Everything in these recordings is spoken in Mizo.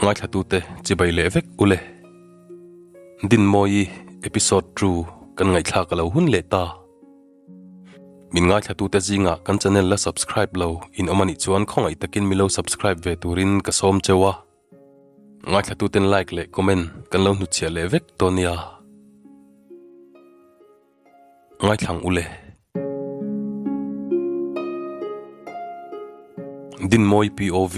Ngaithlatute chibai leh vek ule. Dinmawi episode 2 kan ngaihthlak a lo hun leh ta. Min ngaithlatute zingah kan channel la subscribe lo in awm anih chuan khawngaih takin mi lo subscribe ve turin ka sawm cheu a. Ngaithlatuten like leh comment kan lo hnutchhiah leh vek dawn nia. Ngaithlang ule. Dinmawi POV.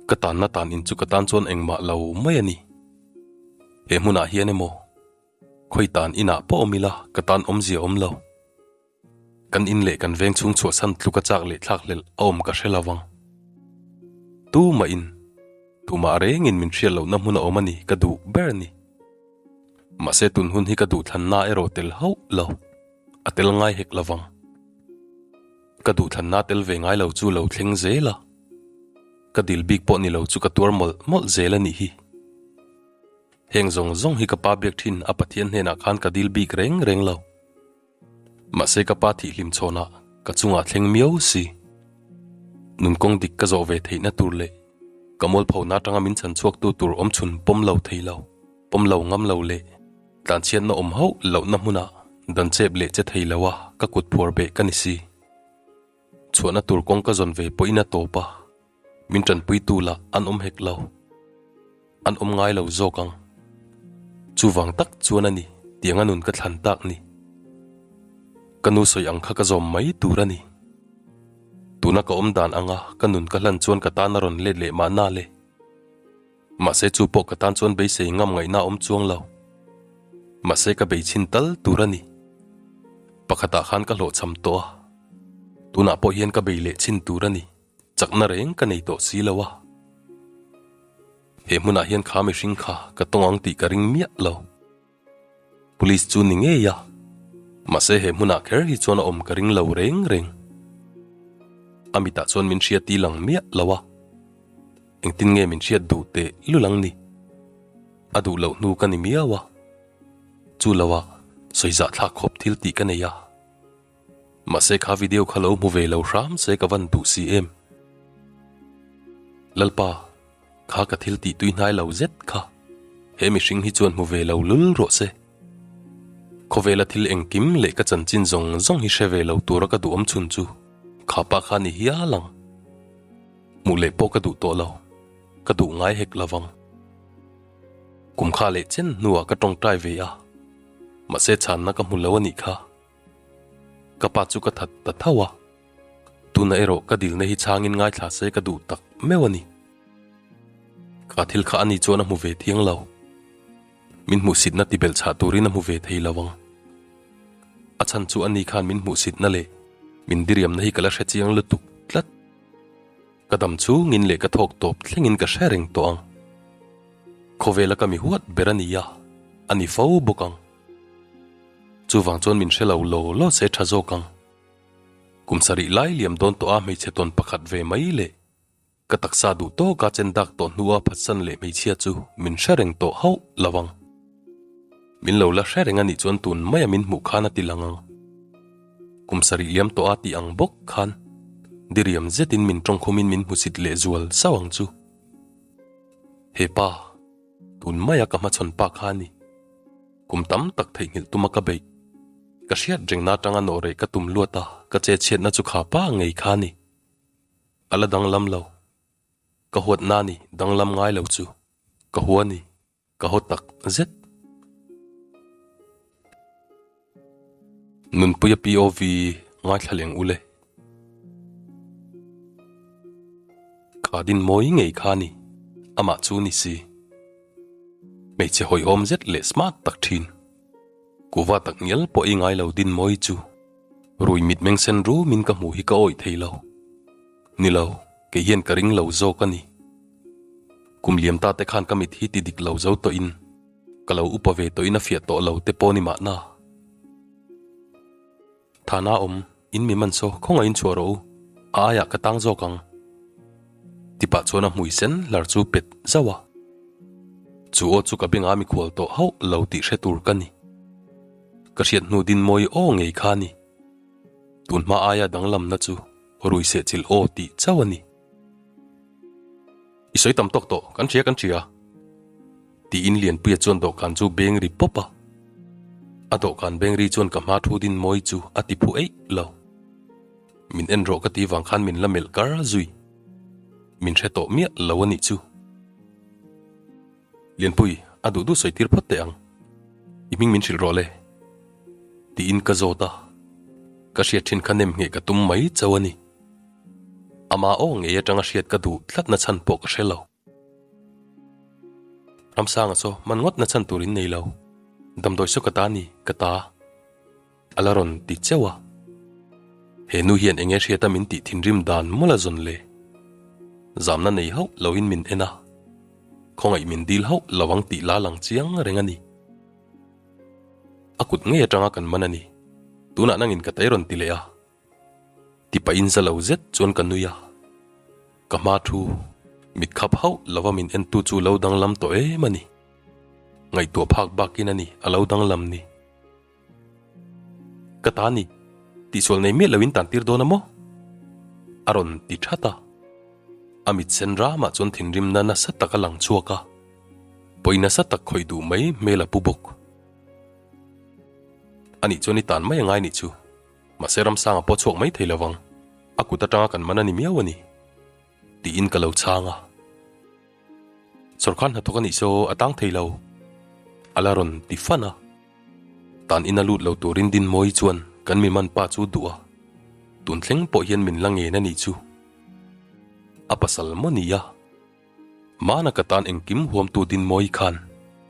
Ka tanna tan in chu ka tan chuan engmah lo mai a ni. He hmunah hian emaw, khawi tan inah pawh awm ila ka tan awmzia awm lo. Kan in leh kan veng chhung chhuahsan tluka chak leh thlak hlelh a awm ka hre lo vang. Tumah in, tumah rengin min hriat lohna hmun a awm a ni ka duh ber a ni. Mahse tun hun hi ka duhthlanna erawh tel hauh lo. A tel ngai hek lo vang. Ka duhthlanna tel ve ngai lo chu lo thleng zel a. Ka dil bik pawh ni lo chu ka tuar mawlh mawlh zel a nih hi. Heng zawng zawng hi ka pa biak thin a Pathian hnenah khan ka dil bik reng reng lo. Mahse ka pa thihhlim chhawnah ka chungah thleng miau si. Nun kawng dik ka zawh ve theihna tur leh ka mualphona atanga min chhan chhuaktu tur awmchhun pawm lo thei lo, pawm lo ngam lo leh tlanchhiatna awm hauh lohna hmunah dan chep leh che thei lo a ka kut phuar beh ka ni si. Chhuahna tur kawng ka zawn ve pawhin a tawp a, min tanpuitu lah an awm hek lo. An awm ngai lo zawk ang. Chuvang tak chuan a ni tiang a nun ka thlan tak ni. Ka nu sawi ang kha ka zawm mai tur a ni. Tuna ka awm dan anga ka nun ka hlan chuan ka tan a rawn let leh mahna le. Mahse chu pawh ka tan chuan beisei ngam ngaihna a awm chuang lo. Mahse ka bei chhin tal tur a ni. Pakhatah khan ka hlawhchham tawh a. Tunah pawh hian ka bei leh chhin tur a ni. Chakna reng ka nei tawh si lo a. He hmunah hian kha mihring kha ka tawng ang tih ka ring miah lo. Police chu ni ngei a, mahse he hmunah kher hi chuan a awm ka ring lo reng reng. A mitah chuan min hria ti lang miah lo a, engtin nge min hriat duh teh lul ang ni? A duh loh hnu ka ni miau a, chu lo ah sawi zahthlak khawp thil tih ka nei a. Mahse kha video kha lo hmu ve lo hram se ka van duh si em. Lalpa, kha ka thil tih tui hnai lo zet kha he mihring hi chuan hmu ve lo lul rawh se. Khawvela thil engkim leh ka chanchin zawng zawng hi hre ve lo tura ka duh awm chhun chu kha pa kha ni hial ang. Hmuh leh pawh ka duh tawh lo, ka duh ngai hek lovang. Kum kha leh chen hnuah ka tawngtai ve a, mahse chhanna ka hmu lo a nih kha. Ka pa chu ka that ta tho a, tuna erawh ka dilna hi chhangin ngaithla se ka duh tak meuh a ni. Ka thil kha ani chuan a hmu ve thiang lo. Min hmuhsitna ti belh chhah turin a hmu ve thei lo ang. A chhan chu ani khan min hmuhsitna leh min diriamna hi ka la hre chiang lutuk tlat. Ka dam chungin leh ka thawk tawp thlengin ka hre reng tawh ang. Khawvela ka mi huat ber a ni a, a ni fo bawk ang. Chuvang chuan min hre lo law law se tha zawk ang. Kum sarih lai liam dawn tawh a hmeichhe tawn pakhat ve mai leh ka taksa duh tawka chen dak tawh hnua phatsan leh hmeichhia chu min hre reng tawh hauh lo ang. Min lo la hre reng a nih chuan tun maia min hmuh khan a ti lang ang. Kum sarih liam tawh a tih ang bawk khan diriam zetin min tawngkhumin min hmusit leh zual sauh ang chu. He pa, tun maia ka hmachhawn pa kha a ni. Kum tam tak theihnghilh tuma ka beih. Ka hriat rengna atanga nawh reh ka tum luat a, ka che chhiatna chu kha pa ngei kha a ni. A la danglam lo. Ka huatna ni danglam ngai lo chu ka hua ni, ka haw tak zet. Nunpuia POV ngaithla leng ule. Kha din mawi ngei kha ni, amah chu ni si. Hmeichhe hawihhawm zet leh smart tak thin. Kuva tak ngial pawh i ngai lo din mawi chu. Rui mitmeng sen rumin ka hmuh hi ka awih thei lo. Ni lo, kei hian ka ring lo zawk a ni. Kum liam ta te khan ka mit hi ti dik lo zo tawhin ka lo upa ve tawhin a fiah tawh lo te pawh ni mahna. Thana awm, in mi man saw khawngaihin chhuah rawh u, a aiah ka tang zawk ang. Tipah chuan a hmui sen hlar chu pet zauh a. Chu aw chu ka bengah a mikhual tawh hauh lo tih hre tur ka ni. Ka hriat hnu din mawi aw ngei kha a ni. Tun hma aia danglamna chu. Rui sehchilh aw tih chauh a ni. I sawi tam tawk tawh, kan hria kan hria. Tiin Lianpuia chuan dawhkan chu beng ri pawp a. A dawhkan beng ri chuan ka hma thu din mawi chu a ti phu eih lo. Min en rawh ka ti vang khan min la melh kar zui. Min hre tawh miah lo a nih chu. Lianpui, a duh duh sawi tir phawt teh ang. I hming min hrilh rawh le. Tiin ka zawt a. Ka hriat thin kha nem ngheh ka tum mai chauh a ni. Ama aw ngei atanga hriat ka duh tlat na chhan pawh ka hre lo. Ramsanga saw man ngawt na chhan tur in nei lo. Damdawi saw ka ta ni, ka ta. A la rawn ti cheuh a. He nu hian enge hriata min tih thinrim dan mawlh a zawn le? Zamna nei hauh loin min en a. Khawngaih min dil hauh lo ang tih la lang chiang reng a ni. A kut ngei atanga kan man a ni. Tunah nangin ka tai rawn ti leh a. Ti pahin za lo zet chuan ka nui a. Ka hma thu, mit khap hauh lova min entu chu lo danglam tawh em a ni. Ngaihtuah phak bakin a ni a lo danglam ni. Ka ta ni, tihsual nei miah loin tan tir dawn a maw? A rawn ti that a. A mit sen ramah chuan thinrimna nasa tak a lang chhuak a. Pawi nasa tak khawih duh mai hmel a pu bawk. Anih chuan i tan mai a ngai nih chu. Mahse Ramsanga pawh chhuak mai thei lovang, a kut atanga kan man a ni miau a ni, tiin ka lo chhang a. Sawrkar hnathawk a nih saw a tang thei lo, a la rawn ti fan a. Tan ina lut lo turin Dinmawi chuan kan mi man pa chu duh a, tun thleng pawh hian min la ngen a nih chu. A pasal maw ni a? Mana ka tan engkim huamtu Dinmawi khan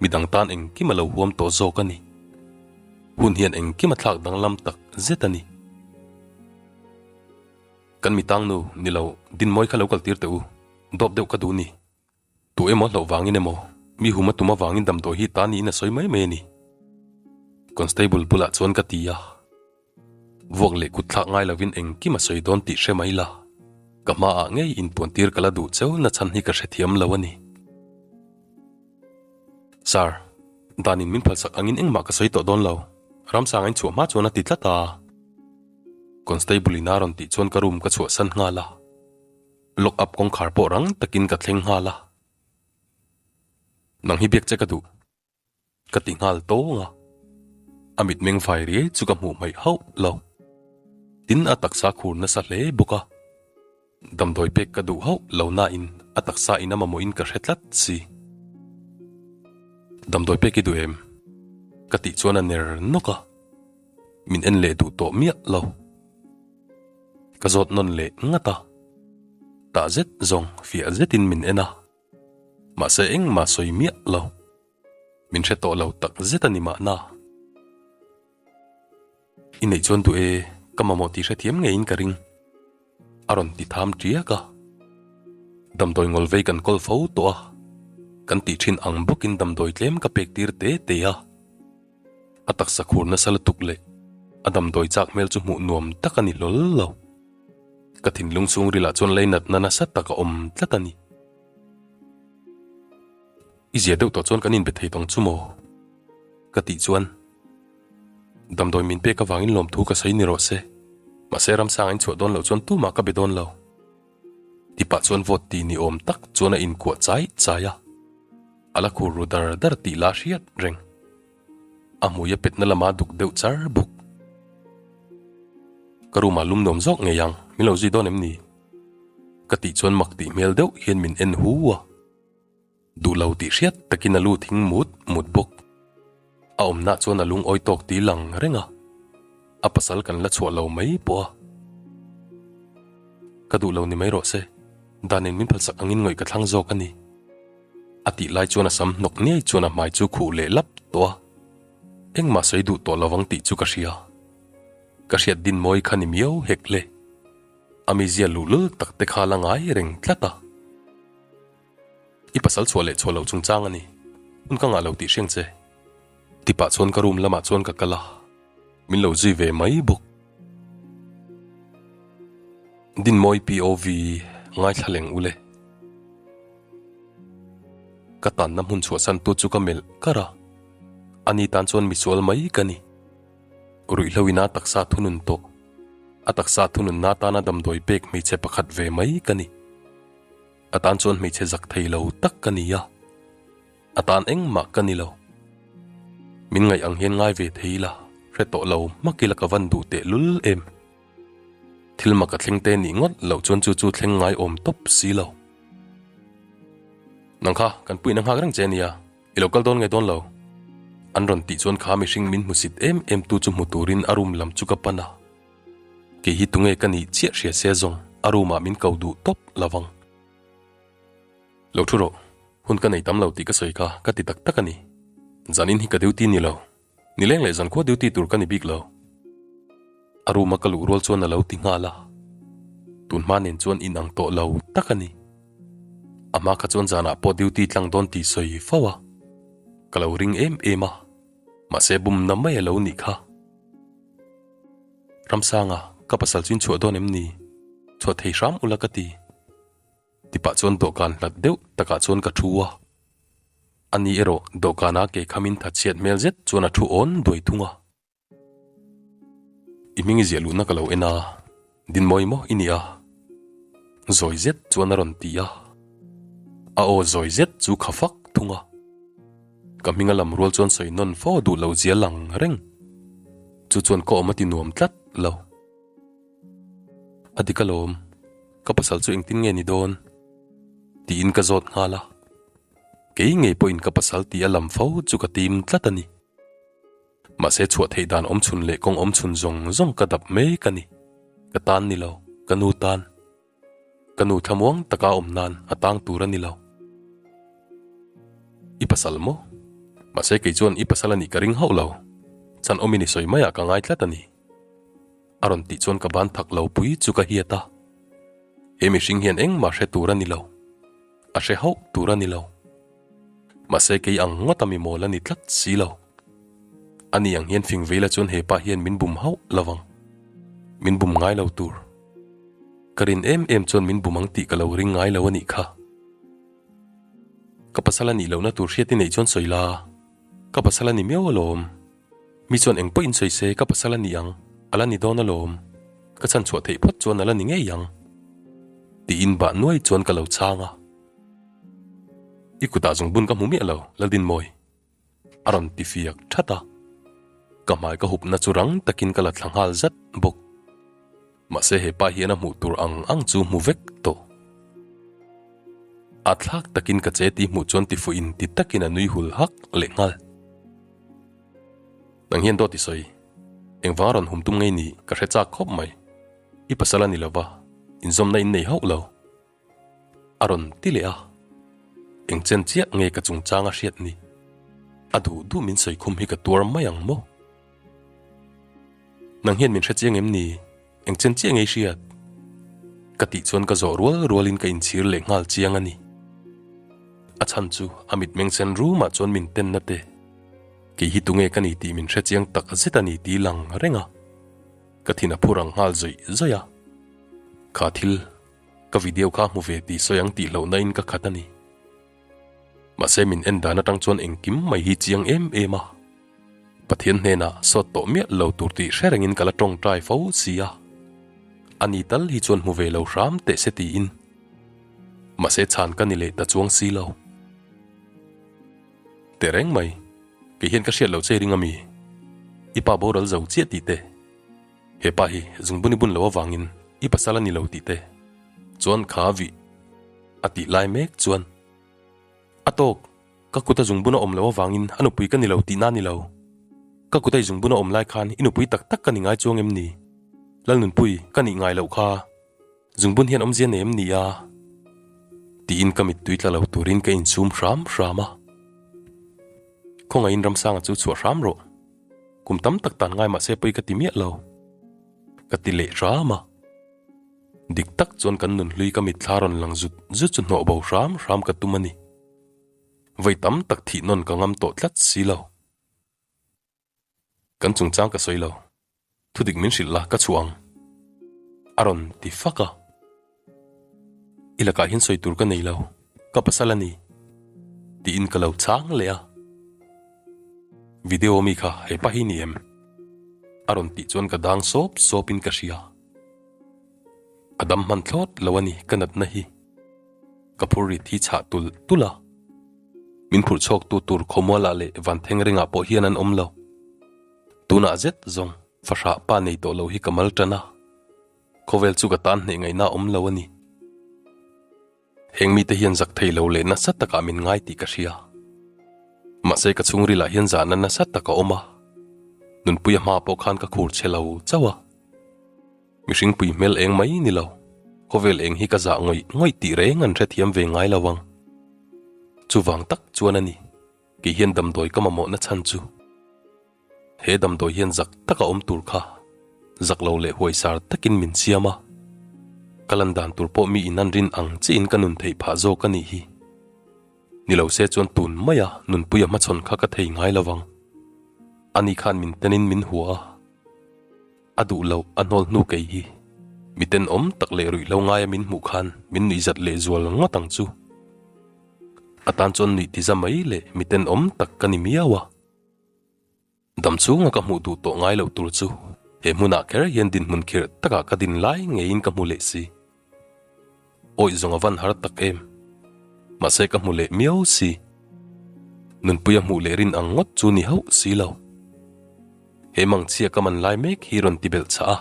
midang tan engkim a lo huam tawh zawk a ni. Hun hian engkim a thlak danglam tak zet a ni. Kan mi tangnu ni lo Dinmawi kha lo kal tir teh u, dawp deuh ka duh ni. Tu emaw hlauh vangin emaw, mi hum a tum avangin damdawi hi ta niin a sawi mai mai a ni. Constable bulah chuan ka ti a. Vuak leh kut thlak ngai lovin engkim a sawi dawn tih hre mai la, ka hmaah ngei inpuantir ka la duh cheu na chhan hi ka hrethiam lo a ni. Sir, danin min phalsak angin engmah ka sawi tawh dawn lo, Ramsanga in chhuah hma chuan a ti tlat a. Constable in a rawn tih chuan ka room ka chhuahsan nghal a, lock up kawngkhar pawh rang takin ka thleng nghal a. Nang hi biak che ka duh. Ka ti nghal tawng a, a mitmeng fai riai chu ka hmuh hmaih hauh lo. Tin a taksa khur nasa hle bawk a, damdawi pek ka duh hauh lo nain a taksa in a mamawhin ka hre tlat si. Damdawi pek i duh em? Ka tih chuan a ner nawk a, min en leh duh tawh miah lo. Ka zawt nawn leh ngat a, tah zet zawng fiah zetin min en a. Mahse engmah sawi miah lo. Min hre tawh lo tak zet a ni mahna. I neih chuan duh e, ka mamawh tih hrethiam ngeiin ka ring. A rawn ti tham tiak a. Damdawi ngawl vei kan kawl fo tawh a. Kan tih thin ang bawkin damdawi tlem ka pek tir te te a. A taksa khur nasa lutuk leh a damdawi chak hmel chu hmuh nuam tak a ni hlawl lo. Ka thinlung chhungril ah chuan leinatna nasa tak a awm tlat a ni. I zia deuh tawh chuan kan inbe thei tawng chu maw? Ka tih chuan damdawi min pek avangin lawmthu ka sawi ni rawh se. Mahse Ramsanga in chhuah dawn loh chuan tumah ka be dawn lo. Tipah chuan vawt ti ni awm tak chuan a inkuah chai chai a. A la khur ru dar dar tih la hriat reng. A hmui a petna lama duk deuh char bawk. Ka room ah lum nuam zawk ngei ang, min lo zui dawn em ni? Ka tih chuan mak tih hmel deuh hian min en hu a. Duh lo tih hriat takin a lu thing mut mut bawk. A awmna chuan a lungawi tawk ti lang reng a. A pasal kan la chhuah lo mai pawh a. Ka duh lo ni mai rawh se, danin min phalsak angin ngawih ka thlang zawk a ni. A tih lai chuan a sam hnawk niai chuan a hmai chu khuh leh lap tawh a. Engmah sawi duh tawh lovang tih chu ka hria. Ka hriat din mawi kha ni miau hek le. A mizia luhlul tak te kha la ngai reng tlat a. I pasal chhuah leh chhuah loh chungchang a ni. Hun ka ngah lo tih hriang che. Tipah chuan ka room lamah chuan ka kal a. Min lo zui ve mai bawk. Dinmawi POV ngaithla leng ule. Ka tanna hmun chhuahsan tu chu ka melh kar a. Ani tan chuan misual mai ka ni. Ruihhlo ina taksa thunun tawh. A taksa thununna atana damdawi pek hmeichhe pakhat ve mai ka ni. A tan chuan hmeichhe zak thei lo tak ka ni a, a tan engmah ka ni lo. Min ngaih ang hian ngai ve thei ila, hre tawh lo hmak ila ka van duh teh lul em. Thil mak a thleng te nih ngawt loh chuan chu chu thleng ngai awm tawp si lo. Nang kha kan puihna nghak reng che a nia, i lo kal dawn nge dawn lo? An rawn tih chuan kha mihring min hmusit em em tu chu hmu turin a room lam chu ka pan a. Kei hi tunge ka nih chiah hria se zawng a room ah min ko duh tawp lo vang. Lo thu rawh, hun ka nei tam lo tih ka sawi kha ka ti tak tak a ni. Zanin hi ka duty ni lo. Nileng leh zankhua duty tur ka ni bik lo. A room a ka luh rual chuan a lo ti nghal a. Tun hma nen chuan in ang tawh lo tak a ni. A hma kha chuan zanah pawh duty tlang dawn tih sawi fo a. Ka lo ring em em a. Mahse bumna mai a lo nih kha. Ramsanga, ka pasal chu in chhuah dawn em ni? Chhuah thei hram ula ka ti. Tipah chuan dawhkan hlat deuh takah chuan ka thu a. Ani erawh dawhkana ke khamin thatchhiat hmel zet chuan a thu awn duai thung a. I hming i ziah luhna ka lo en a, Dinmawi maw i nia? Zawi zet chuan a rawn ti a. A aw zawi zet chu kha fak thung a. Ka hming a lam rual chuan sawi nawn fo duh lo zia lang reng. Chu chuan ka awm a ti nuam tlat lo. A dik alawm, ka pasal chu engtin nge ni dawn? Tiin ka zawt nghal a. Kei ngei pawhin ka pasal tih a lam fo chu ka tim tlat a ni. Mahse chhuah theih dan awm chhun leh kawng awm chhun zawng zawng ka dap mek a ni. Ka tan ni lo, ka nu tan. Ka nu thlamuang taka awm nan a tang tur a ni lo. I pasal maw? Mahse kei chuan i pasal a nih ka ring hauh lo. Chhan awmin i sawi maiah ka ngai tlat a ni. A rawn tih chuan ka ban thak lo pui chu ka hiat a. He mihring hian engmah hre tur a ni lo. A hre hauh tur a ni lo. Mahse kei ang ngawt a mi mawl a ni tlat si lo. Ani ang hian fing veila chuan he pa hian min bum hauh lo vang. Min bum ngai lo tur. Ka rin em em chuan min bum ang tih ka lo ring ngai lo a nih kha. Ka pasal a nih lohna tur hriat i neih chuan sawi la, ka pasal a ni miau alawm. Mi chuan eng pawhin sawi se ka pasal a ni ang, a la ni dawn alawm. Ka chhan chhuah theih phawt chuan a la ni ngei ang. Tiin bah nuai chuan ka lo chhang a. I kutah zungbun ka hmu miah lo, Laldinmawi. A rawn ti fiak that a. Ka hmai ka hupna chu rang takin ka la thla nghal zat bawk. Mahse he pa hian a hmuh tur ang ang chu hmu vek tawh. A thlak takin ka che tih hmuh chuan tifuh in ti takin a nui hul hak leh nghal. Nang hian dawt i sawi. Engvang a rawn hum tum ngei ni ka hre chak khawp mai. I pasal a ni lova, inzawmna in nei hauh lo. A rawn ti leh a, Eng chen chiah nge ka chungchang a hriat ni? A duh duh min sawi khum hi ka tuar mai ang maw? Nang hian min hre chiang em ni? Eng chen chiah nge i hriat? Ka tih chuan ka zawh rual rualin ka inchhir leh nghal chiang a ni. A chhan chu a mitmeng sen rumah chuan min tenna te, kei hi tunge ka ni tih min hre chiang tak zet a ni tih lang reng a, ka thin a phur ang nghal zawih zawih a. Kha thil. Ka video kha hmu ve tih sawi ang tih hlauhna in ka khat a ni. Mahse min en dan atang chuan engkim mai hi chiang em em a. Pathian hnenah sawt tawh miah lo tur tih hre rengin ka la tawngtai fo si a. Ani tal hi chuan hmu ve lo hram teh se tiin. Mahse chhan ka ni leh ta chuang si lo. Teh reng mai, kei hian ka hriat lo che ring a mi? I pa boral zo chiah tih te. He pa hi zungbun i bun lo avangin i pasal a ni lo tih te chuan kha vih a tih lai mek chuan a tawk ka kuta zungbun a awm lo avangin a nupui ka ni lo tihna a ni lo. Ka kuta i zungbun a awm lai khan i nupui tak tak ka ni ngai chuang em ni? Lalnunpui ka nih ngai loh kha zungbun hian awmzia nei em ni a? Tiin ka mittui tla lo turin ka insum hram hram a. Khawngaihin Ramsanga chu chhuah hram rawh. Kum tam tak tan ngai mahse pawi ka ti miah lo. Ka ti leh hram a. Dik tak chuan kan nunhlui ka mitthla rawn lang zut zut chu hnawh bo hram hram ka tum a ni. Vawi tam tak thih nawn ka ngam tawh tlat si lo. Kan chungchang ka sawi lo. Thudik min hrilh la ka chhuah ang. A rawn ti fak a. I lakah hian sawi tur ka nei lo, ka pasal a ni. Tiin ka lo chhang leh a. Video mi kha hepa hi ni em? A rawn tih chuan ka dang sawp sawp in ka hria. A dam hman thlawt lo a ni ka natna hi. Ka phur ri thi chhah tulh tulh a. Min phurh chhawktu tur khawmualah leh Vantheng ringah pawh hian an awm lo. Tunah zet zawng fahrah pa nei tawh lo hi ka mal tan a. Khawvel chu ka tan hneh ngaihna awm lo a ni. Heng mite hian zak thei lo leh nasa takah min ngai tih ka hria. Mahse ka chhungrilah hian zahna nasa tak a awm a, nunpuia hma pawh khan ka khur che lo chauh a. Mihring pui hmel eng mai ni lo, khawvel eng hi ka zah ngawih ngawih tih reng an hrethiam ve ngai lo ang. Chuvang tak chuan a ni, kei hian damdawi ka mamawhna chhan chu. He damdawi hian zak taka awm tur kha zak lo leh huaisar takin min siam a, ka lan dan tur pawh mi in an rin ang chiahin ka nun theih phah zawk a nih hi. Ni lo se chuan tun maia nunpuia hmachhawn kha ka thei ngai lo vang. Ani khan min tenin min hua a, a duh loh a hnawl hnu kei hi mi tenawm tak leh ruihhlo ngaia min hmuh khan min nuihzat lehzual ngawt ang chu. A tan chuan nuih tiza mai leh mi tenawm tak ka ni miau a. Dam chhunga ka hmuh duh tawh ngai loh tur chu he hmunah kher hian dinhmun khirh takah ka din lai ngeiin ka hmu leh si. Awih zawng a van har tak em. Mahse ka hmu leh miau si. Nunpuia hmuh leh rin ang ngawt chu ni hauh si lo. He mangchhia ka man lai mek hi rawn ti belh chah a.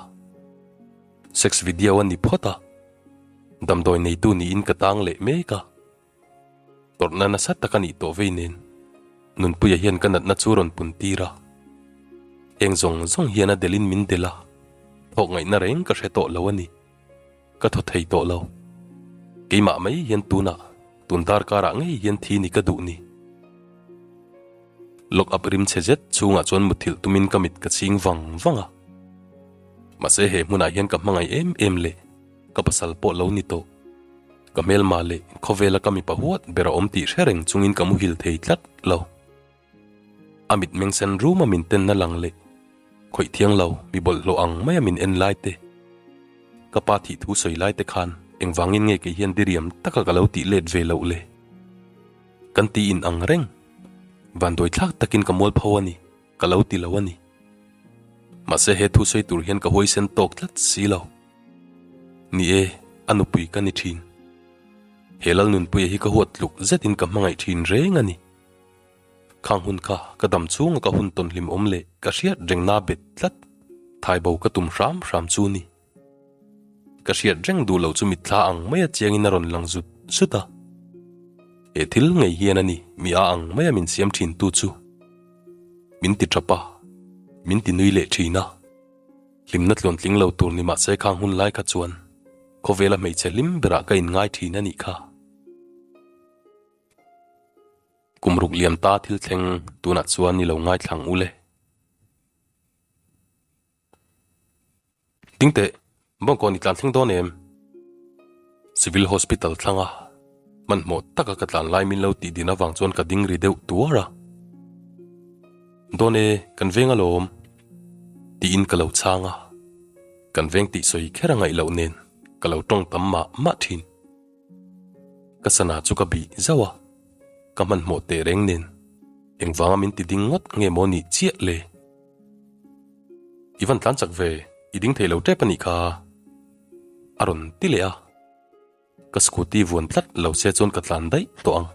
Sex video a ni phawt a. Damdawi neitu niin ka tang leh mek a. Tawrhna nasa tak a nih tawh vei nen Nunpuia hian ka natna chu rawn pun tir a. Heng zawng zawng hian a delhin min del a, thawk ngaihna reng ka hre tawh lo a ni. Ka thaw thei tawh lo. Keimah mai hian tunah, tun darkarah ngei hian thi ni ka duh ni. Lock up rim chhe zet chhungah chuan muthilh tumin ka mit ka chhing vang vang a. Mahse he hmunah hian ka hmangaih em em le. Ka pasal pawh lo ni tawh. Ka hmelma leh khawvela ka mipa huat ber a awm tih hre reng chungin ka muhil thei tlat lo. A mitmeng sen ruma min tenna lang leh khawih thiang lo mi bawlhhlawh ang maia min en lai te, ka pa thih thu sawi lai te khan engvangin nge kei hian diriam taka ka lo tih let ve loh le? Kan ti in ang reng. Vanduai thlak takin ka mualpho a ni. Ka lo ti lo a ni. Mahse he thu sawi tur hian ka huaisen tawk tlat si lo. Ni e, a nupui ka ni thin. He Lalnunpuia hi ka huat tluk zetin ka hmangaih thin reng a ni. Khang hun kha ka dam chhunga ka hun tawn hlim awm leh ka hriat reng na bet tlat thaibo ka tum hram hram chu ni. Ka hriat reng duh loh chu mitthla ang maia chiangin a rawn lang zut zut a. He thil ngei hian a ni mi a ang maia min siam thin tu chu. Min ti tap a, min ti nui leh thin a. Hlimna tluantling lo tur ni mahse khang hun lai kha chuan khawvela hmeichhe hlim berah ka inngai thin a nih kha. Kum ruk liam ta thil thleng tunah chuan i lo ngaithlang ule. Ding teh, Bawngkawn i tlan thleng dawn em? Civil Hospital thlanga hmanhmawh taka ka tlan lai min lo tih din avang chuan ka ding ri deuh tuar a. Dawn e, kan veng alawm, tiin ka lo chhang a. Kan veng tih sawi kher a ngaih loh nen ka lo tawng tam mah mah thin. Ka sana chu ka bih zauh a, ka hmanhmawh teh reng nen engvanga min ti ding ngawt nge maw nih chiah le? I van tlan chak ve, i ding thei lo tep a nih kha, a rawn ti leh a. Ka scooty vuan tlat lo se chuan ka tlan daih tawh ang.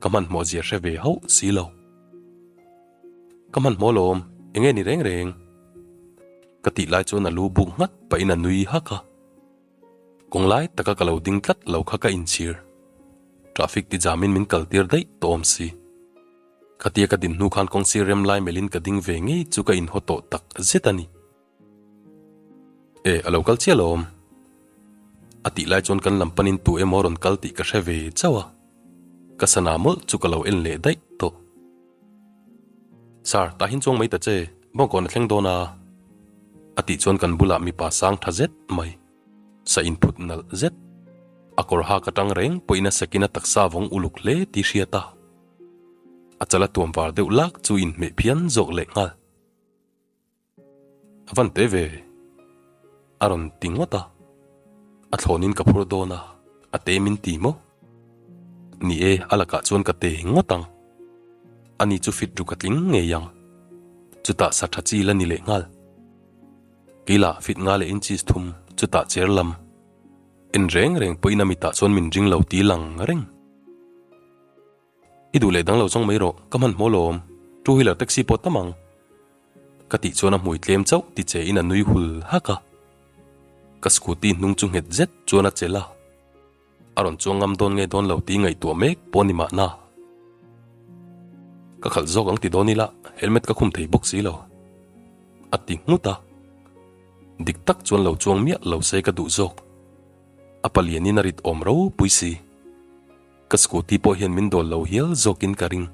Ka hmanhmawh zia hre ve hauh si lo. Ka hmanhmawh lawm, eng nge ni reng reng? Ka tih lai chuan a lu buk nghat pahin a nui hak a. Kawng lai taka ka lo ding tlat lo kha ka inchhir. Traffic ti jamin min kaltir daih tawh awm si. Khatia ka din hnu khan kawngsir rem lai melhin ka ding ve ngei chu ka inhaw tawh tak zet a ni. E, a lo kal chiah lawm. A tih lai chuan kan lam panin tu emaw rawn kal tih ka hre ve chauh a. Ka sana mawlh chu ka lo en leh daih tawh. Sir, tah hin chuang mai ta che, bawngkawn a thleng dawn a. A tih chuan kan bulah mipa sang tha zet mai. Sa inphut nalh zet. A kawr hak atang reng pawhin a sekin a taksa vawng uluk hle tih hriat a. A chala tuam var deuh lak chu inhmeh phian zawk leh nghal. A van te ve. A rawn ti ngawt a. A thlawnin ka phur dawn a, a te min ti maw? Ni e, a lakah chuan ka te ngawt ang. Ani chu fit ruk a tling ngei ang. Chutah sa tha chi la ni leh nghal. Keilah fit nga leh inches thum chutah cher lam. En reng reng pawhin a mitah chuan min ring lo ti lang reng. I duh leh dang lo zawng mai rawh, ka hmanhmawh lawm, two wheeler taxi pawh tam ang. Ka tih chuan a hmui tlem chauh ti che in a nui hul hak a. Ka scooty hnung chu nghet zet chuan a chelh a. A rawn chuang ngam dawn nge dawn lo tih ngaihtuah mek pawh ni mahna. Ka khalh zawk ang ti dawn ila helmet ka khum thei bawk si lo. A ti nghut a. Dik tak chuan lo chuang miah lo se ka duh zawk. A palianin a rit awm ropui si. Ka scooty pawh hian min dawl lo hial zawkin ka ring.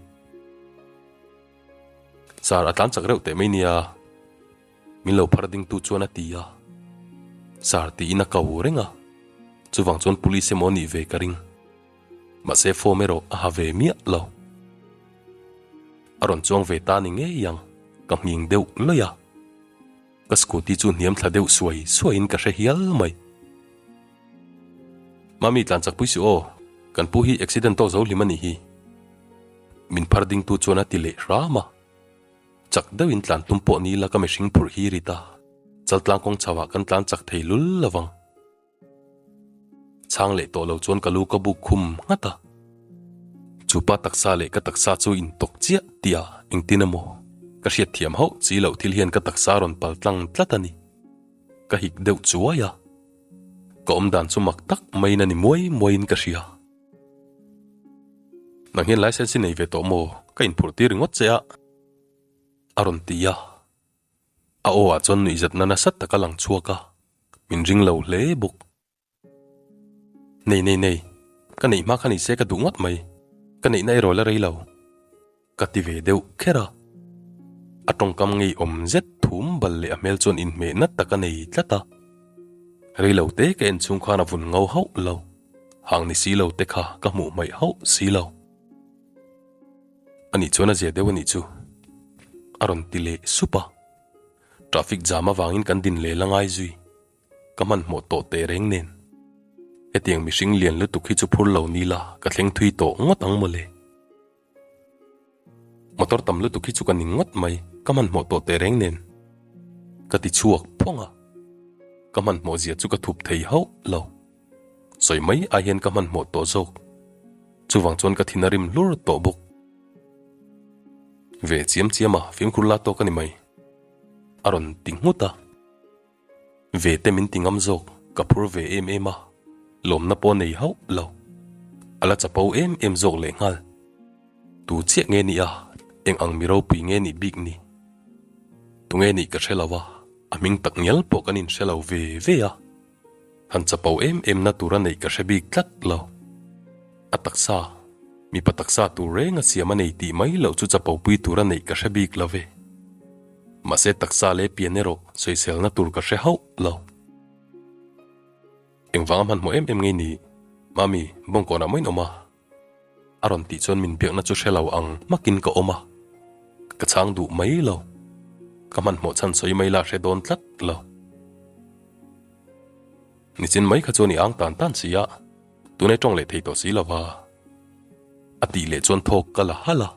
Sir, a tlan chak reuh teh mai nia. Min lo phar dingtu chuan a ti a. Sir tiin a ko reng a. Chuvang chuan police emaw nih ve ka ring. Mahse form erawh a ha ve miah lo. A rawn chuang ve ta ni ngei ang, ka nghing deuh lawih a. Ka scooty chu hniam thla deuh suai suaiin ka hre hial mai. Mami tlan chak pui suh aw, kan pu hi accident tawk zo hlim a nih hi. Min phar dingtu chuan a ti leh hram a. Chak deuhin tlan tum pawh ni ila ka mihring phurh hi rit a, chaltlang kawng chho ah kan tlan chak thei lul lo vang. Chhang leh tawh lo chuan ka lu ka buk khum nghat a. Chu pa taksa leh ka taksa chu intawk chiah tih a engtin emaw ka hriat thiam hauh chi loh thil hian ka taksa a rawn pal tlang tlat a ni. Ka hik deuh chuai a. Ka awmdan chu mak tak maiin a ni muai muaiin ka hria. Nang hian license i nei ve tawh maw? Ka inphurh tir ringawt che a, a rawn ti a. A aw ah chuan nuihzatna nasa tak a lang chhuak a, min ring lo hle bawk. Nei nei nei, ka neih hma kha ni se ka duh ngawt mai, ka neihna erawh la rei lo. Ka ti ve deuh kher a. A tawngkam ngeiawm zet thum bal leh a hmel chuan inhmeh nat tak a nei tlat a. Rei lo te ka en chhung khan a vun ngau hauh lo, hang ni si lo te kha ka hmuh hmaih hauh si lo. Ani chuan a zia deuh a nih chu a rawn ti leh sup a. Traffic jam avangin kan din leh la ngai zui. Ka hmanhmawh tawh teh reng nen. Hetiang mihring lian lutuk hi chu phur lo ni la ka thleng thui tawh ngawt ang mawle. Motor tam lutuk hi chu ka ning ngawt mai, ka hmanhmawh tawh teh reng nen. Ka ti chhuak phawng a, ka hmanhmawh zia chu ka thup thei hauh lo. Sawi mai ai hian ka hmanhmawh tawh zawk. Chuvang chuan ka thin a rim hlur tawh bawk. Ve chiam chiam a, fimkhur la tawk a ni mai. A rawn ti nghut a. Ve te min ti ngam zawk, ka phur ve em em a, lawmna pawh nei hauh lo. A la chapo em em zawk leh nghal. Tu chiah nge nih a, eng ang mi ropui nge nih bik ni? Tunge nih ka hre lo a, a hming tak ngial pawh kan inhre lo ve ve a. Han chapo em em na tur a neih ka hre bik tlat lo. A taksa, mipa taksa tur reng a siam a nei tih mai loh chu chapo pui tur a neih ka hre bik lo ve. Mahse taksa leh pian erawh sawiselna tur ka hre hauh lo. Engvanga hmanhmawh em em ngei ni, Mami, bawngkawnah mawiin awm a? A rawn tih chuan min biakna chu hre lo ang hmakin ka awm a, ka chhang duh mai lo. Ka hmanhmawh chhan sawi mai la hre dawn tlat lo. Nichin mai kha chuan i ang tan tan si a, tunai tawng leh thei tawh si lo va. A tih leh chuan thawk ka la halh a.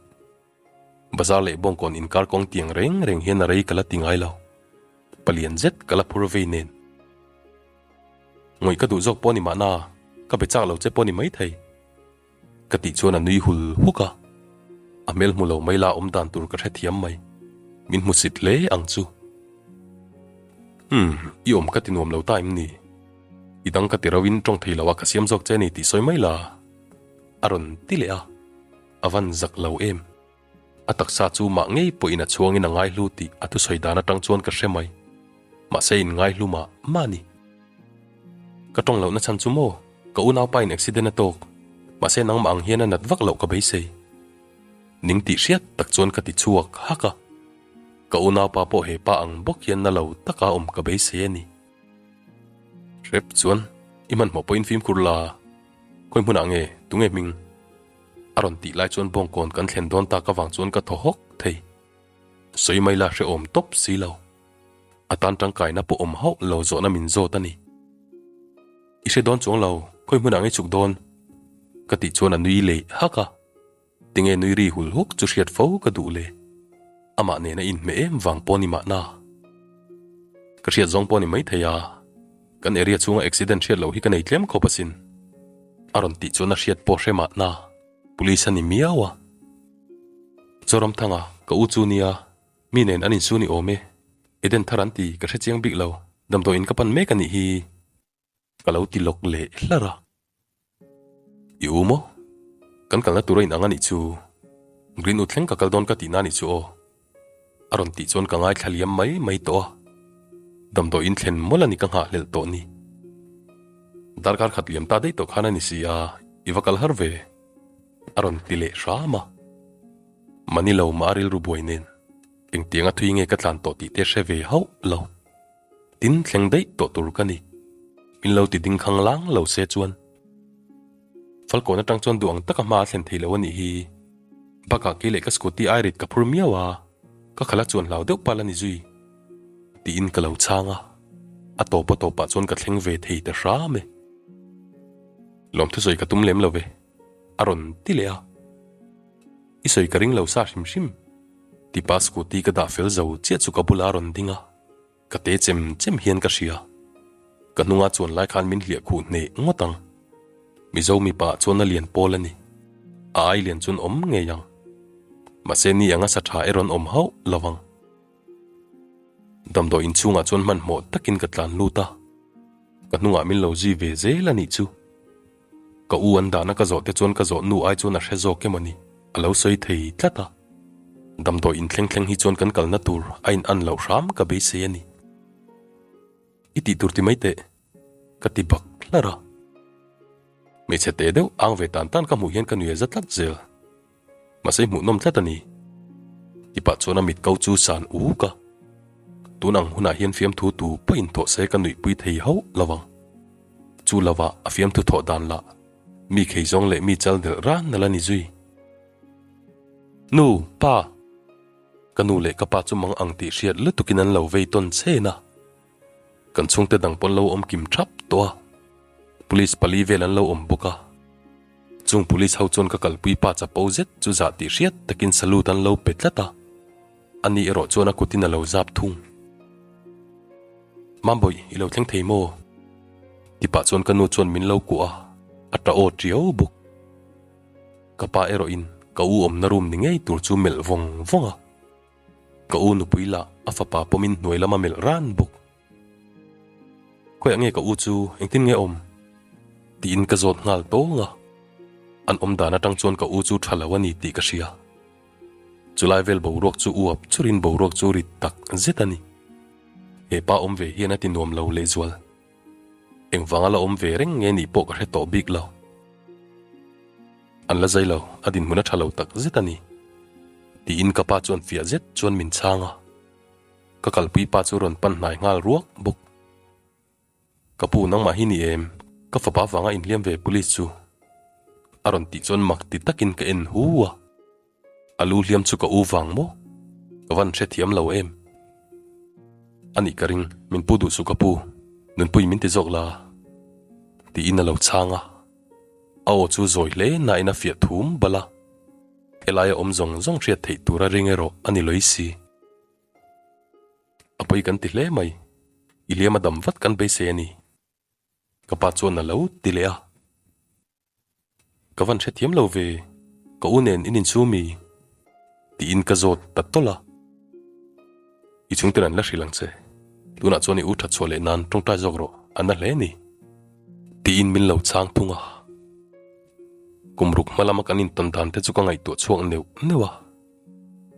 Bazar leh bawngkawn inkar kawng tiang reng reng hian a rei ka la ti ngai lo. Palian zet ka la phur vei nen. Ngawih ka duh zawk pawh ni mahna, ka be chak lo che pawh ni maithei. Ka tih chuan a nui hul huk a. A hmel hmu lo mai la awm dan tur ka hrethiam mai. Min hmu sit hle ang chu. Umm, i awm ka ti nuam lo ta em ni? I dang ka ti rauhin tawng thei lo a ka siam zawk che ni tih sawi mai la. A rawn ti leh a. A van zak lo em? A taksa chu mah ngei pawhin a chhuangin a ngaihlu tih a thusawi dan atang chuan ka hre mai. Mahse in ngaihlu mah mah a ni. Ka tawng lohna chhan chu maw? Ka unaupa in accident a tawk. Mahse nangmah ang hian a nat vak loh ka beisei. Ning tih hriat tak chuan ka ti chhuak hak a. Ka unaupa pawh he pa ang bawk hian na lo taka awm ka beisei a ni. Hrep chuan i hmanhmawh pawhin fimkhur la. Khawi hmunah nge? Tunge hming? A rawn tih lai chuan bawngkawn kan thlen dawn tak avang chuan ka thaw hawk thei. Sawi mai la hrehawm tawp si lo. A tan tangkaina pawh awm hauh lo zawhna min zawt a ni. I hre dawn chuang lo, khawi hmunah nge chhuk dawn? Ka tih chuan a nui leh hak a. Tinge nui ri hul huk chu hriat fo ka duh le. Amah nena inhmeh em vang pawh ni mahna. Ka hriat zawng pawh ni maithei a. Kan area chhunga accident hriat loh hi ka nei tlem khawp asin. A rawn tih chuan a hriat pawh hre mahna, Police a ni miau a. Zoramthanga, ka u chu nia, mi nen an insu ni awm e. Eden thar an ti, ka hre chiang bik lo, damdawiin ka pan mek a nih hi. Ka lo ti lawk leh hlar a. I u maw? Kan kalna tur a inang a nih chu. Greenwood thleng ka kal dawn ka tihna a nih chu aw. A rawn tih chuan ka ngaithla liam mai mai tawh a. Damdawiin thlen mawlh a ni ka nghahhlelh tawh ni. Darkar khat liam ta daih tawh khan a ni si a, i va kal har ve. A rawn ti leh hram a. Mani lo mah a rilru buai nen engtianga thui nge ka tlan tawh tih te hre ve hauh lo. Tin thleng daih tawh tur ka ni. Min lo ti ding khang lang lo se chuan. Falkawn atang chuan duh ang taka hma a thlen thei lo a nih hi. Bakah kei leh ka scooty ai rit ka phur miau a, ka khala chuan hlau deuh pal a ni zui. Tiin ka lo chhang a, a tawp a tawpah chuan ka thleng ve thei ta hram e. Lawmthu sawi ka tum lem lo ve, a rawn ti leh a. I sawi ka ring lo sa hrim hrim. Tipa scooty ka dah fel zo chiah chu ka bulah a rawn ding a. Ka te chem chem hian ka hria. Ka hnunga chuan lai khan min hliah khuh hneh ngawt ang. Mizo mipa ah chuan a lian pawl a ni. A ai lian chuan awm ngei ang. Mahse ni anga sa tha erawh an awm hauh lo ang. Damdawi inchhungah chuan hmanhmawh takin ka tlan lut a. Ka hnungah min lo zui ve zel a nih chu. Ka u an dahna ka zawh te chuan ka zawh nu ai chuan a hre zawk em a ni, a lo sawi thei tlat a. Damdawi inthleng thleng hi chuan kan kalna tur a in an loh hram ka beisei a ni. I tih tur ti mai teh, ka ti bak hlar a. Hmeichhe teh deuh ang ve tan tan ka hmuh hian ka nui a za tlat zel. Mahse hmuhnawm tlat a ni. Tipah chuan a mit ko chu san uk a. Tun ang hunah hian fiamthu tu pawhin thawh se ka nuihpui thei hauh lo ang. Chu lovah a fiamthu thawh dan lah mi khei zawng leh mi chal delh ran nalh a ni zui. Nu, pa! Ka nu leh ka pa chu mang ang tih hriat lutukin an lo vei tawn chen a. Kan chhungte dang pawn lo awm kim thap tawh a, police pali vel an lo awm bawk a. Chung police ho chuan ka kalpui pa chapo zet chu zah tih hriat takin salute an lo pe tlat a, ani erawh chuan a kutin a lo zap thung. Mambawih, i lo thleng thei maw? Tipah chuan ka nu chuan min lo kuah a, a ta aw tiau bawk. Ka pa erawhin ka u awmna room ni ngei tur chu melh vawng vawng a. Ka u nupui lah a fapa pawmin hnuai lama melh ran bawk. Khawiah nge ka u chu engtin nge awm? Tiin ka zawt nghal tawng a. An awm dan atang chuan ka u chu tha lo a ni tih ka hria. Chulai vel boruak chu uap churin boruak chu rit tak zet a ni. He pa awm ve hian a ti nuam lo lehzual. Engvanga la awm ve reng nge nih pawh ka hre tawh bik lo. An la zai lo, a dinhmun a tha lo tak zet a ni. Tiin ka pa chuan fiah zet chuan min chhang a. Ka kalpui pa chu rawn pan hnai nghal ruak bawk. Ka pu nangmah hi ni em? Ka fapa vanga inhliam ve police chu a rawn tih chuan mak ti takin ka en hu a. A lu hliam chu ka u vang maw? Ka van hrethiam lo em? A nih ka ring, min pu duh suh ka pu, nunpui min ti zawk la. Tiin a lo chhang a. A aw chu zawi hle nain a fiah thum bal a. Helaia awm zawng zawng hriat theih tura ring erawh a ni lawih si. A pawi kan ti hle mai, i hliam a dam vat kan beisei a ni. Ka pa chuan a lo ti leh a. Ka van hrethiam lo ve, ka u nen in insu mi? Tiin ka zawt ta tawlh a. I chhungten an la hrilh ang che, tunah chuan i u that chhuah leh nan tawngtai zawk rawh, a na hle ni. Tiin min lo chhang thung a. Kum ruk hma lama kan intawn dan te chu ka ngaihtuah chhuak neuh neuh a.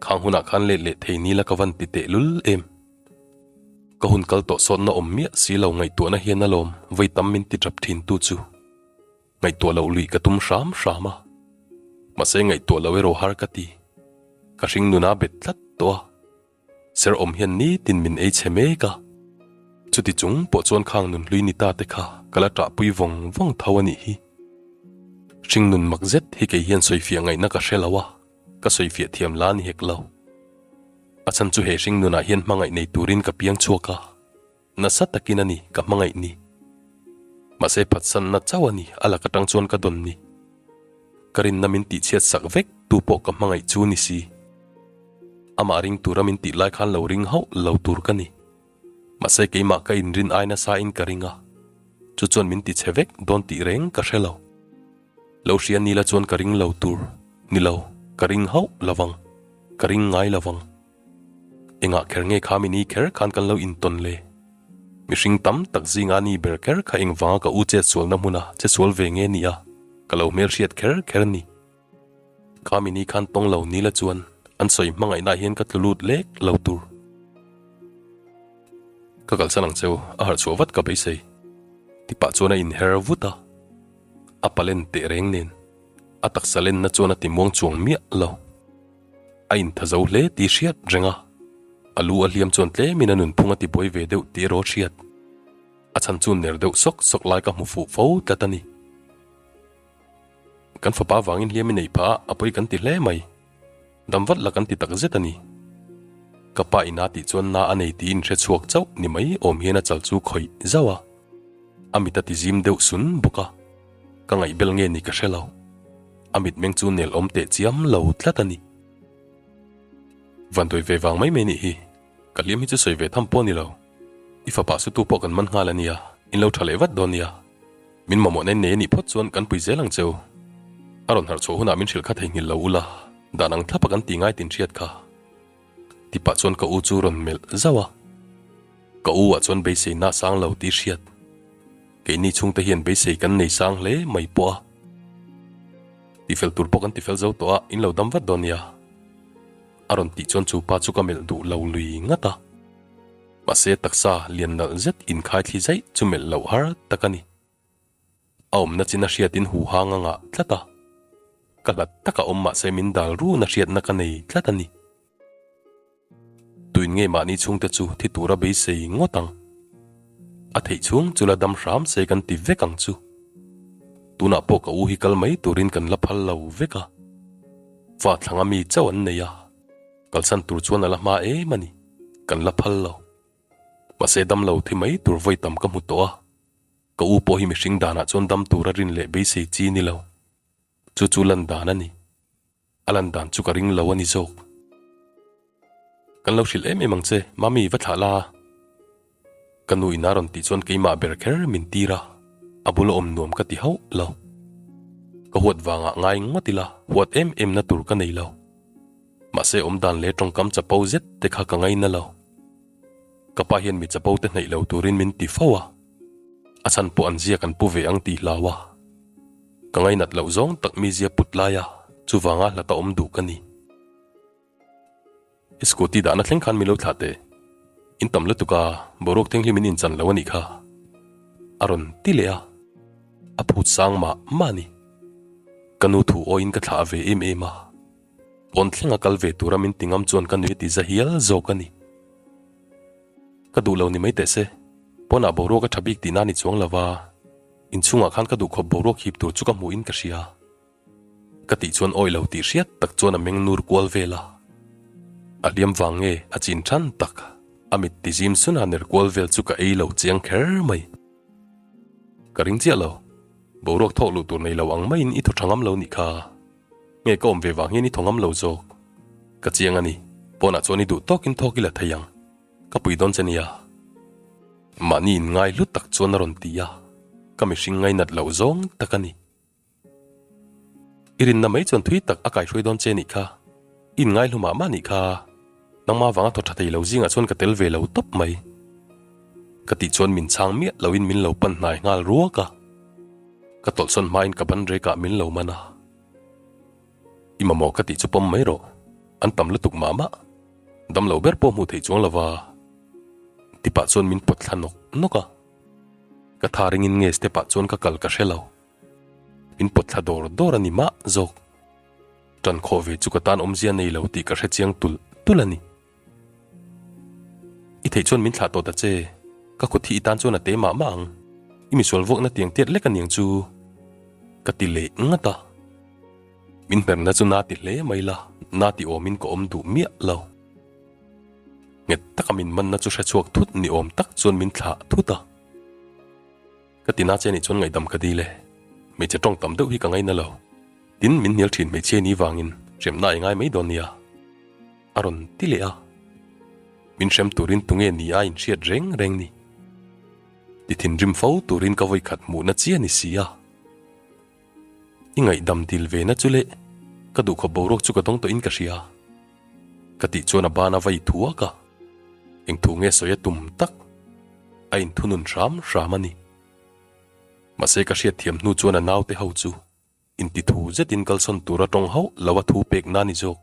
Khang hunah khan let leh thei ni la ka van ti teh lul em. Ka hun kal tawh sawtna awm miah si lo ngaihtuahna hian alawm vawi tam min ti tap thin tu chu. Ngaihtuah loh lui ka tum hram hram a, mahse ngaihtuah loh erawh har ka ti. Ka hring nuna bet tlat tawh a, ser awm hian nitin min ei chhe mek a. Chuti chung pawh chuan khang nun hlui ni ta te kha ka la ṭahpui vawng vawng tho a nih hi. Hring nun mak zet hi kei hian sawifiah ngaihna ka hre lo a, ka sawifiah thiam la ni hek lo. A chhan chu he hring nunah hian hmangaih nei turin ka piang chhuak a. Nasa takin a ni ka hmangaih ni. Mahse phatsanna chauh a ni a lak atang chuan ka dawn ni. Ka rinna min tihchhiat sak vek tu pawh ka hmangaih chu ni si. Amah ring tura min tih lai khan lo ring hauh lo tur ka ni. Mahse keimah ka inrin ai nasa in ka ring a. Chu chuan min ti chhe vek dawn tih reng ka hre lo. Lo hria ni la chuan ka ring lo tur. Ni lo, ka ring hauh lo vang. Ka ring ngai lo vang. Engah kher nge kha mini kher khan kan lo intawn le? Mihring tam tak zinga ni ber kher kha engvanga ka u chetsualna hmuna chesual ve nge nia ka lo hmelhriat kher kher ni. Kha mini khan tawng lo ni la chuan an sawi hmangaihnaah hian ka tlu lut lek lo tur. Ka kalsan ang cheu, a harh chhuah vat ka beisei. Ti pah chuan a inher vut a, a palen teh reng nen a taksa lenna chuan a ti muang chuang miah lo. A intha zo hle tih hriat reng a, a lu a hliam chuan tlemin a nunphung a ti buai ve deuh tih erawh hriat. A chhan chu ner deuh sawk sawk lai ka hmu fuh fo tlat a ni. Kan fapa vangin hliam i neih phah a, a pawi kan ti hle mai. Dam vat la kan ti tak zet a ni. Ka pa ina tih chuan na a nei tiin hre chhuak chauh ni mai awm hian a chal chu khawih zauh a. A mit a ti zim deuh sun bawk a. Ka ngaihbel nge ni ka hre lo. A mitmeng chu nel awm teh chiam lo tlat a ni. Vanduai ve vang mai mai nih hi. Ka hliam hi chu sawi ve tham pawh a ni lo. I fapa sutu pawh kan man nghal a nia, in lo tha leh vat dawn nia. Min mamawh nen nei a nih phawt chuan kan pui zel ang cheu. A rawn harh chhuah hunah min hrilh kha theihnghilh lo ula, dan ang thlapa kan ti ngai tin hriat kha. Ti pah chuan ka u chu rawn melh zauh a. Ka u ah chuan beisei na sang lo tih hriat. Keini chhungte hian beisei kan nei sang hle mai pawh a. Tifel tur pawh kan tifel zo tawh a, in lo dam vat dawn nia. A rawn tih chuan chu pa chu ka melh duh lo lui ngat a. Mahse taksa lian nalh zet inkhai thli zaih chu melh loh har tak a ni. A awmna chin a hriatin hu hang a ngah tlat a. Ka hlat taka awm mahse min dal run a hriatna ka nei tlat a ni. Tuin nge mahni chhungte chu thi tura beisei ngawt ang? A theih chhung chu la dam hram se kan ti vek ang chu. Tunah pawh ka u hi kal mai turin kan la phal lo vek a. Fa thlanga mi chauh an nei a, kalsan tur chuan a la hma em a ni, kan la phal lo. Mahse dam lo thi mai tur vawi tam ka hmu tawh a, ka u pawh hi mihring danah chuan dam tura rin leh beisei chi ni lo. Chu chu lan dan a ni. A lan dan chu ka ring lo a ni zawk. Kan lo hrilh em em ang che, Mami va thlah la. Ka nu in a rawn tih chuan keimah ber kher min tir a, a bula awm nuam ka ti hauh lo. Ka huat vangah ngai ngawt ila huat em em na tur ka nei lo. Mahse awm dan leh tawngkam chapo zet te kha ka ngaina lo. Ka pa hian mi chapo te hnaih lo turin min ti fo a, a chhan pawh an zia kan pu ve ang tih hlau a. Ka ngainat loh zawng tak mi zia put lai a, chuvanga hlata awm duh ka ni. I scooty dahna thleng khan min lo thlah teh. In tam lutuk a, boruak thenghlim in inchan lo a nih kha. A rawn ti leh a, a phut sang mah mah a ni. Ka nu thu awiin ka thlah ve em em a, pawn thlenga kal ve tura min ti ngam chuan ka nui a ti za hial zawk a ni. Ka duh lo ni mai teh se, pawnah boruak a tha bik tihna a ni chuang lo va, inchhungah khan ka duhkhawp boruak hip tur chu ka hmuhin ka hria. Ka tih chuan awih lo tih hriat tak chuan a meng nur kual vel a. A hliam vang nge a chin than tak, a mit ti zim sun a ner kual vel chu ka ei lo chiang kher mai. Ka ring chiah lo, boruak thawk luh tur nei lo ang maiin i thaw tha ngam lo nih kha. Nge ka awm ve vang hian i thaw ngam lo zawk. Ka chiang a ni, pawnah chuan i duh tawkin thawk i la thei ang. Ka pui dawn che nia. Mahni in ngai hlu tak chuan a rawn ti a, ka mihring ngainat loh zawng tak a ni. I rinna mai chuan thui tak a kaihruai dawn che nih kha. I inngai hlu mah mah nih kha. Nangma vanga thaw tha thei lo zingah chuan ka tel ve lo tawp mai. Ka tih chuan min chhang miah loin min lo pan hnai nghal ruak a. Ka tawlhsawn hmain ka ban rekah min lo man a. I mamawh ka tih chu pawm mai rawh. An tam lutuk mah mah. Dam lo ber pawh hmuh theih chuang lova. Tipah chuan min pawt thla nawk nawk a. Ka tha ringin nge step ah chuan ka kal ka hre lo. Min pawt thla dawr dawr a ni mah zawk. Tan khawh ve chu ka tan awmzia nei lo tih ka hre chiang tulh tulh a ni. I theih chuan min thlah tawh ta che, ka kut hi i tan chuan a te mah mah ang. I misual vuakna tiang tiat lek a niang chu ka ti leh ngat a. Min hmerna chu na ti hle mai la, na ti awmin ka awm duh miah lo. Nghet taka min manna chu hre chhuak thut ni awm tak chuan min thlah thut a. Ka ti na che nih chuan ngaihdam ka dil e. Hmeichhe tawng tam deuh hi ka ngaina lo. Tin, min hnial thin hmeichhia ni vangin hremna a ingai mai dawn nia. A rawn ti leh a. Min hrem turin tunge ni a inhriat reng reng ni. Ti thinrim fo turin ka vawikhat hmuhna chi a ni si a. I ngaihdam dil ve na chu le, ka duhkhawp boruak chu ka dawng tawhin ka hria. Ka tih chuan a ban a vai thuak a, eng thu nge sawi a tum tak a inthunun hram hram a ni. Mahse ka hriatthiam hnu chuan a naute ho chu inti thu zetin kalsawn tura tawng hauh lo a thu pek na ni zawk.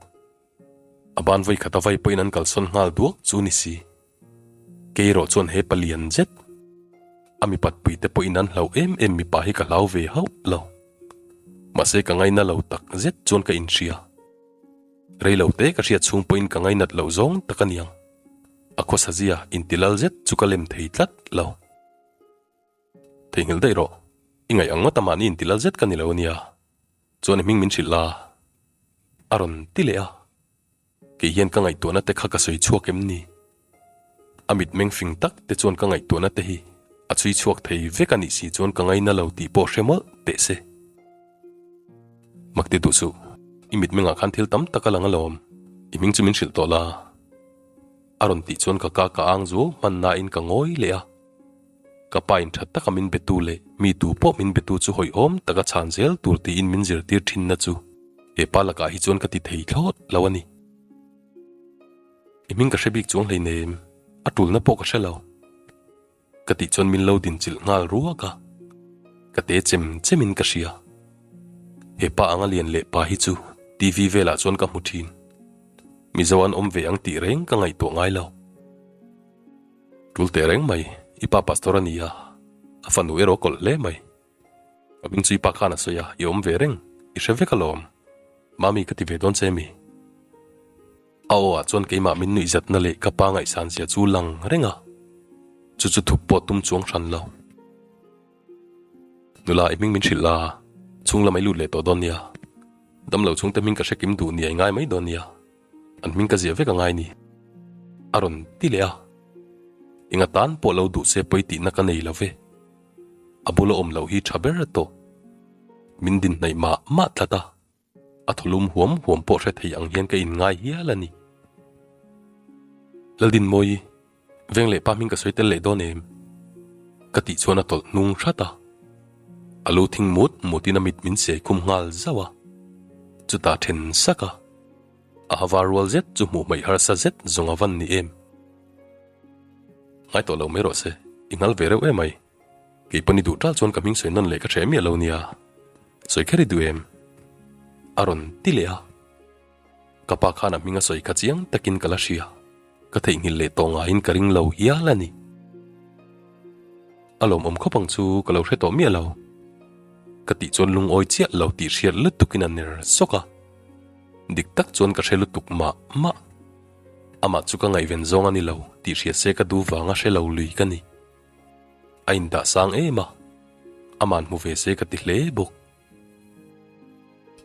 A ban vawi khat a vai pawhin an kalsawn nghal duak chu ni si. Kei erawh chuan he palian zet a mipat pui te pawhin an hlauh em em mipa hi ka hlau ve hauh lo. Mahse ka ngaina lo tak zet chuan ka inhria. Rei lo te ka hriat chhung pawhin ka ngainat loh zawng tak a niang. A khawsa zia intilal zet chu ka lem thei tlat lo. Theihnghilh daih rawh, i ngaih ang ngawt a mahni intilal zet ka ni lo ania, chuan i hming min hrilh la. A rawn ti leh a, kei hian ka ngaihtuahna te kha ka sawi chhuak em ni? A mitmeng fing tak te chuan ka ngaihtuahna te hi a chhui chhuak thei vek a nih si chuan ka ngaina lo tih pawh hre mawlh teh se. Mak ti duh suh, i mitmengah khan thil tam tak a lang alawm, i hming chu min hrilh tawh la. A rawn tih chuan ka ka ka ang zuau hman nain ka ngawi leh a. Ka pa in tha taka min betu leh mi tu pawh min betu chu hawihhawm taka chhan zel tur tiin min zirtir thinna chu he pa lakah hi chuan ka ti thei thlawt lo a ni. I hming ka hre bik chuang hleinem, a tulna pawh ka hre lo. Ka tih chuan min lo dinchilh nghal ruak a, ka te chem chemin ka hria. He pa anga lian leh pa hi chu TV velah chuan ka hmu thin. Mizo an awm ve ang tih reng ka ngaihtuah ngai lo. Tul teh reng mai, i pa pastor a ni a, a fanu erawh a kawlh hle mai. Ka hming chu i pa khan a sawi a, i awm ve reng, i hre vek alawm. Mami ka ti ve dawn che mi? A aw ah chuan keimah min nuih zatna leh ka pa ngaihsan zia chu lang reng a, chu chu thup pawh tum chuang hran lo. Nula, i hming min hrilh la, chhung lamah i lut leh tawh dawn nia. Damlo chhungte hming ka hre kim duh nia i ngai mai dawn nia. An hming ka ziah vek a ngai ni. A rawn ti leh a. Enga tan pawh lo duh se pawi tihna ka nei lo ve. A bula awm loh hi tha ber tawh. Min din hnaih mah mah tlat a. A thawlum huam huam pawh hre thei ang hian ka inngai hial a ni. Laldinmawi, veng leh pa hming ka sawi tel leh dawn em? Ka tih chuan a tawlh hnung hrat a. A lu thing mut mutin a mit min siai khum nghal zauh a. Chutah then sak a. A hava rual zet chu hmuh hmaih harsa zet zawng a van ni em? Ngai tawh lo mai rawh se, i nghal ve reuh em ai. Kei pawn i duh tal chuan ka hming sawi nawn leh ka hreh miah lo nia. Sawi kher i duh em? A rawn ti leh a. Ka pa khan a hming a sawi kha chiang takin ka la hria. Ka theihnghilh leh tawh ngaiin ka ring lo hial a ni. A lawmawm khawp ang chu ka lo hre tawh miah lo. Ka tih chuan lungawi chiah lo tih hriat lutukin a ner sawk a. Dik tak chuan ka hre lutuk mah mah. Amah chu ka ngaihven zawng a ni lo tih hria se ka duh vanga hre lo lui ka ni. A indah sang em a, ama'n hmu ve se ka ti hle bawk.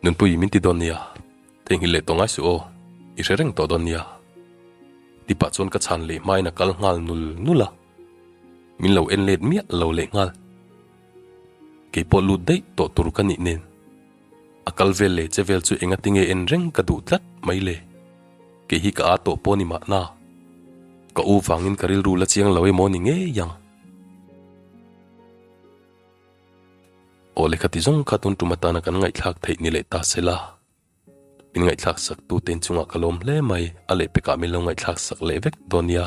Nunpui min ti dawn nia, theihnghilh leh tawh ngai suh aw, i hre reng tawh dawn nia. Ti pah chuan ka chhan leh hmain a kal nghal nul nul a, min lo en let miah lo leh nghal. Kei pawh lut daih tawh tur ka nih nen. A kal vel leh che vel chu engati nge en reng ka duh tlat mai le. Kei hi ka â tawh pawh ni mahna. Ka u vangin ka rilru la chiang lo emaw ni ngei ang. Aw lehkha ti zawng kha tun tum atana kan ngaihthlak theih ni leh ta se la. Min ngaihthlak sak tu te inchungah ka lawm hle mai, a lehpekah min lo ngaihthlak sak leh vek dawn nia.